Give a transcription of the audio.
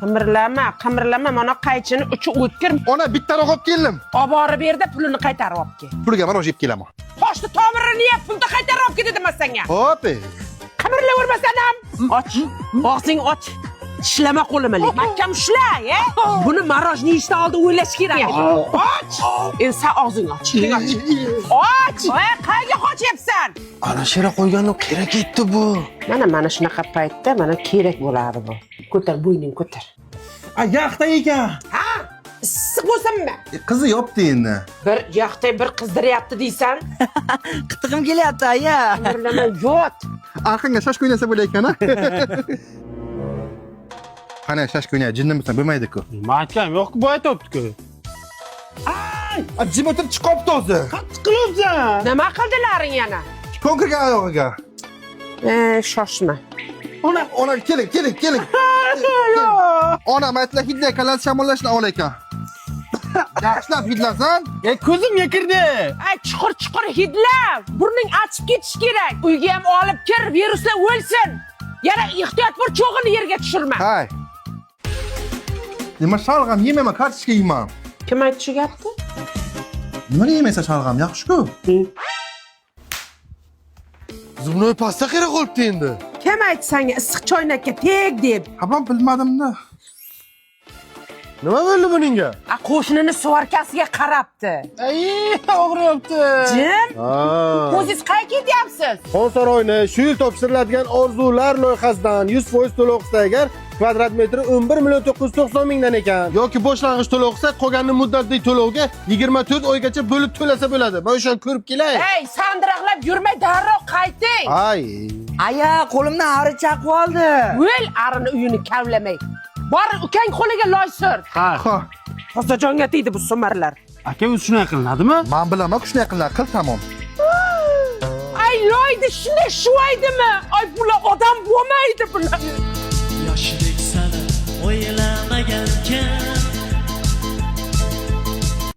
Qimirlama, qimirlama, mana qaychini uchi o'tkir. Ona, bittaroq olib keldim. Olib borib berda, pulini qaytarib olib kel. Pulga mana yeb kelaman. Qoshni tomirini yeb, pulni qaytarib olib kel dedim man senga. Hop. Qimirlavermasan ham. Och, og'zing och. Tishlama qo'limni. Mahkam ushla, e? Buni мороженое yeyishdan oldin o'ylash kerak edi. Och! Endi san og'zingni och. Och. Och! E, qayerga qochyapsan? Ana shira qo'yganim kerak ketdi bu. Mana shunaqa paytda mana kerak bo'ladi bu. Ko'tar, bo'yningni ko'tar. A, yaxta ekan. Ha? Issiq bo'lsinmi? Qizi yopdi endi. Bir yoqda bir qizdiryapti deysan. Qitig'im kelyapti, aya. Qimirlama, yot. Arqonga shashka o'ynasa bo'lar ekan, a? Qani, shashka o'ynay, jinnimisan, bo'lmaydi-ku. Man aytganim yo'q-ku, bu aytyapti-ku. A, jim o'tirib chiqyapti o'zi. Qattiq qilyapsan. Nima qildilaring yana? Kon kirgan oyog'iga. E, shoshma. Ona, ona, keling, keling, keling. Onam aytdilar, hidlay, kallasi shamollashni ol ekan. Yaxshilab hidlasan. E, ko'zimga kirdi. Ay, chuqur chuqur hidla. Burning achib ketishi kerak. Uyga ham olib kir, viruslar o'lsin. Yana ehtiyot bo'l, cho'g'ini yerga tushirma. Hay. Nima, shalg'am yemayman, kartoshka yeyman. Kim aytdi shu gapni? Nimani yemaysan shalg'am? Yaxshi-ku. Зубной pasta kerak bo'libdi endi. Kim aytdi senga issiq choynakka teg deb? Ha, men bilmadim-da. Nima bo'ldi buningga? A, qo'shnini сварка siga qarabdi. Ay, og'riyapti. Jim, Ha. o'zingiz qayerga ketyapsiz? Xon saroyini shu yil topshiriladigan orzular loyihasidan 100% to'lov qilsa agar, kvadrat metri 11 million 990 mingdan ekan. Yoki boshlang'ich to'lov qilsa, qolganini muddatli to'lovga 24 oygacha bo'lib to'lasa bo'ladi. Men o'shani ko'rib kelay. Ey, sandiraqlab yurmay darrov qayting. Ay. Aya, qo'limdan ari chaqib oldi. O'l arini uyini kavlamay. Bor, ukang qo'liga loy sur. Ha. Ha, Tozajonga tegdi bu sumarlar. Aka, o'zi shunday qilinadimi? men bilaman, shunday qilinadi, qil tamom. Ay, loyni shunday shuvaydimi? Ay, bular odam bo'lmaydi bular.